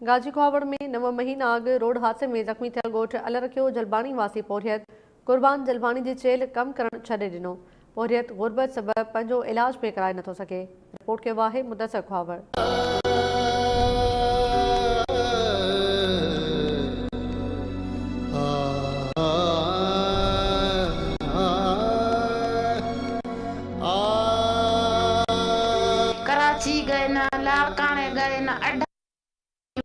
گاجي کهاوڙ ۾ نو مهينا اڳ روڊ حادثي ۾ زخمي ٿيل ڳوٺ الهرکيو جلباڻي واسي پورهيت قربان جلباڻي جي چيلهه ڪم ڪرڻ ڇڏي ڏنو، پورهيت غربت سبب پنهنجو علاج به ڪرائي نٿو سگهي، رپورٽ ڪيو آهي مدثر کهاوڙ. ڪراچي گئي نه لاڙڪاڻي گئي نه اڍائي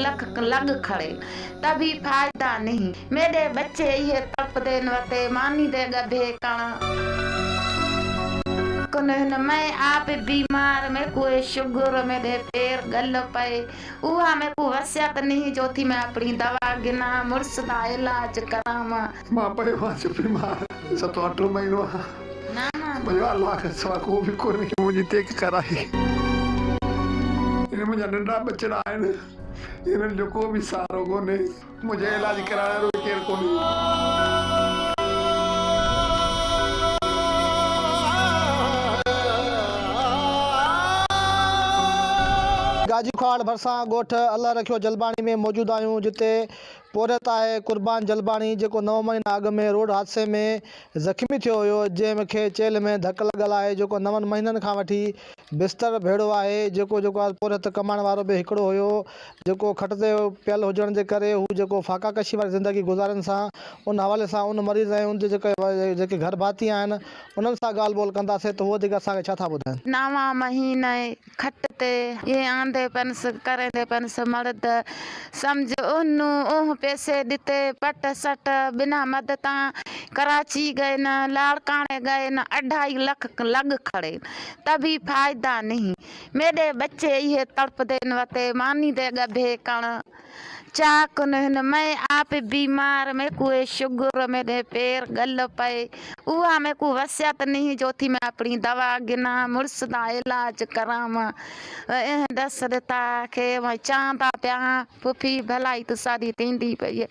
لک لڳ کڙي ته به فائدا نهين ميڏي ٻچي اهي تڙپدين وتي ماني the ڳڀي ڪڻ ڪن هن مئين آپ بيمار ميڪون اي شگر ميڏي پير ڳل پئي اها ميڪون وصيت نهين جو ٿي مين اپڻي دوا گهنان مڙس دا علاج ڪراوان. مان پيو آهيان جو بيمار ستون اٺون مهينو آهي. منهنجو الله کان سوا ڪو به ڪونهي. منهنجي تيڪ ڪرائي. هن منهنجا ننڍا ٻچڙا آهن. هنن جو ڪو به سهارو ڪونهي. منهنجو علاج ڪرائڻ وارو به ڪير ڪونهي. گاجي کهاڙ ڀرسان ڳوٺ الله رکيو جلباڻي ۾ موجود آهيون جتي پورهيت آهي قربان جلباڻي جيڪو نو مهينا اڳ ۾ روڊ حادثي ۾ زخمي ٿيو هيو جنهن کي چيلهه ۾ ڌڪ لڳل آهي جيڪو نون مهينن کان وٺي بستر ڀيڙو آهي جيڪو جيڪو آهي پورهيت ڪمائڻ وارو به هڪڙو هيو جيڪو کٽ تي پيل هجڻ جي ڪري هو جيڪو فاقا ڪشي واري زندگي گذارين سان ان حوالي سان ان مريض ۽ ان جي جيڪي جيڪي گهر ڀاتي آهن انهن سان ڳالهه ٻولهه ڪنداسين ته هو وڌيڪ اسان کي ڇا ٿا ٻڌائين. نوان مهينا کٽ تي اي آندي پنس ڪريندي پنس مڙد سمجھ اونهون اونهه پيسي ڏتي پٽ سٽ بنا مدتان ڪراچي گئي نه لاڙڪاڻي گئي نه اڍائي لک لڳ کڙي ته به فائدا نهين ميڏي ٻچي اهي تڙپدين وتي ماني the ڳڀي ڪڻ چاڪ نهن مئين آپ بيمار ميڪون اي شگر ميڏي پير ڳل پئي اها ميڪون وصيت نهين جو ٿي مين اپڻي دوا گهنان مڙس دا علاج ڪراوان اهن ڏس ڏتا کي مين چاهندا پيا هان پڦي ڀلائي تساڏي ٿيندي پئي اي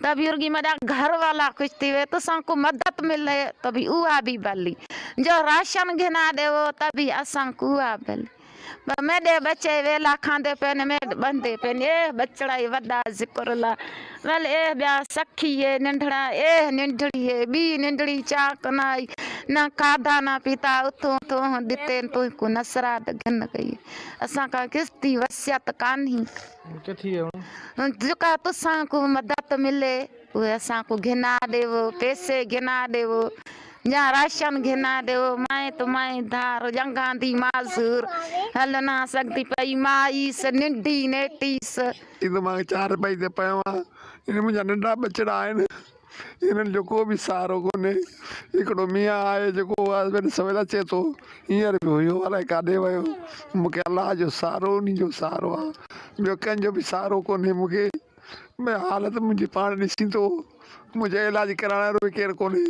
ته به ارڳي ميڏا گهر والا خوش ٿي وي تسان ڪو مدد ملي ته به اها به ڀلي جو راشن گهنا ڏيو ته به اسان ڪو اها ڀلي. ميڏي ٻچي ويلا کاندي پين ميڏ ٻهندي پين ايهه ٻچڙائي وڏا ذڪر لا ول ايهه ٻيا سکي اي ننڍڙا ايهه ننڍڙي اي ٻي ننڍڙي چاڪ نه آئي نه کاڌا نه پيتا اٿون ٿونهن ڏتين تون ڪو نصرات گهن ڪئي اسان کان قسطي وصيت ڪانهي جيڪا تسان ڪو مدد ملي. اهي اسان ڪو گهنا ڏيو، پئسي گهنا ڏيو يا راشن گهنا ڏيو، مائين ته مائين ڌار ڄنگهان the معذور هل نه سگهندي پئي مائيس ننڍي نيٽيس. هي ته مان چار پئي تي پيو آهيان، هن منهنجا ننڍا ٻچڙا آهن، هنن جو ڪو به سهارو ڪونهي، هڪڙو ميان آهي جيڪو سويل سويل اچي ٿو، هينئر به هيو الائي ڪاڏي ويو، مون کي الله جو سهارو انهي جو سهارو آهي، ٻيو ڪنهن جو به سهارو ڪونهي مون کي. ۾ حالت منهنجي پاڻ ڏسين ٿو منهنجو علاج ڪرائڻ وارو به ڪير ڪونهي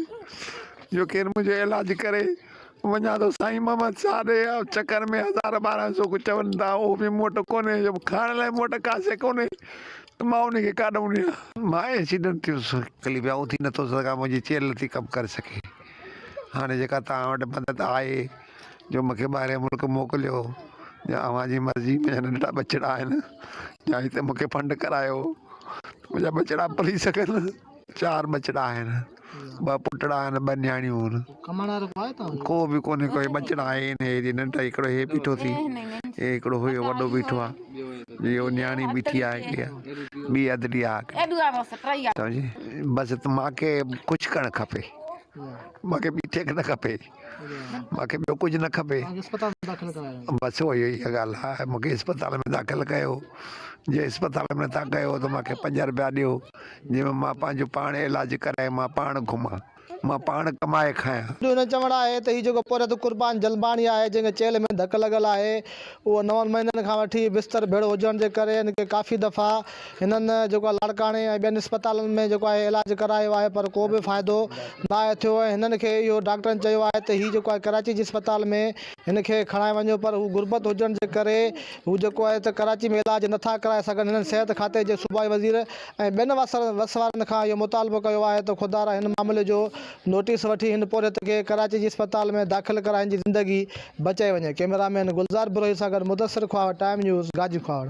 جو ڪير منهنجو علاج ڪري وڃان ٿو سائين محمد شاهه ڏي چڪر ۾ 1200 ڪجهه چون ٿا اهو به مون وٽ ڪونهي جو کائڻ لاء مون وٽ ڪا شيء ڪونهي ته مان ان کي ڪاڏو وڃان. مان ايڪسيڊنٽ ٿيس تڪليف آ اٿي نٿو سگهان منهنجي چيلهه نٿي ڪم ڪري سگهي هاڻي جيڪا توهان وٽ مدد آهي جو مون کي ٻاهرين ملڪ موڪليو يا اوهان جي مرضي منهنجا ننڍڙا ٻچڙا آهن يا هتي مون کي فنڊ ڪرايو منهنجا ٻچڙا پلي سگهن چار ٻچڙا آهن ٻه پٽڙا آهن ٻه نياڻيون آهن ڪو به ڪونهي ڪوئي ٻچڙا آهن هي ننڍا هڪڙو هي بيٺو ٿي هي هڪڙو هيو وڏو بيٺو آهي اهو نياڻي بيٺي آهي هڪڙي ٻي ادڙي آهي سمجهي بس مانکي ڪجهه ڪرڻ کپي مانکي ٻي ٽيڪ نه کپي مان کي ٻيو ڪجهه نه کپي بس اها ئي ڳالهه آهي مون کي اسپتال ۾ داخل ڪيو جي اسپتال ۾ نٿا ڪيو ته مان کي پنج روپيا ڏيو جنهن ۾ مان پنهنجو پاڻ علاج ڪرائي مان پاڻ گهمان مان پاڻ ڪمائي کايان. هن جو چوڻ آهي ته هي جيڪو پورهيت قربان جلباڻي آهي جنهن کي چيلهه ۾ ڌڪ لڳل آهي اهو نون مهينن کان وٺي بستر ڀيڙو هجڻ جي ڪري هن کي ڪافي دفعا هنن جيڪو آهي لاڙڪاڻي ۽ ٻين اسپتالن ۾ جيڪو آهي علاج ڪرايو آهي پر ڪو به فائدو ناهي ٿيو ۽ هنن کي اهو ڊاڪٽرن چيو آهي ته هي جيڪو آهي ڪراچي جي اسپتال ۾ هن کي کڻائي وڃو پر هو غربت هجڻ جي ڪري هو جيڪو آهي ته ڪراچي ۾ علاج نٿا ڪرائي سگهن هنن صحت کاتي جي صوبائي وزير ۽ ٻين وس وارن کان اهو مطالبو ڪيو آهي ته خدارا هن معاملي جو نوٽيس وٺي هن پورهيت کي ڪراچي جي اسپتال ۾ داخل ڪرائي هن جي زندگي بچائي وڃي ڪئميرا مين گلزار بروهي سان گڏ مدثر خواهه ٽائيم نيوز گاجي خواهڙ.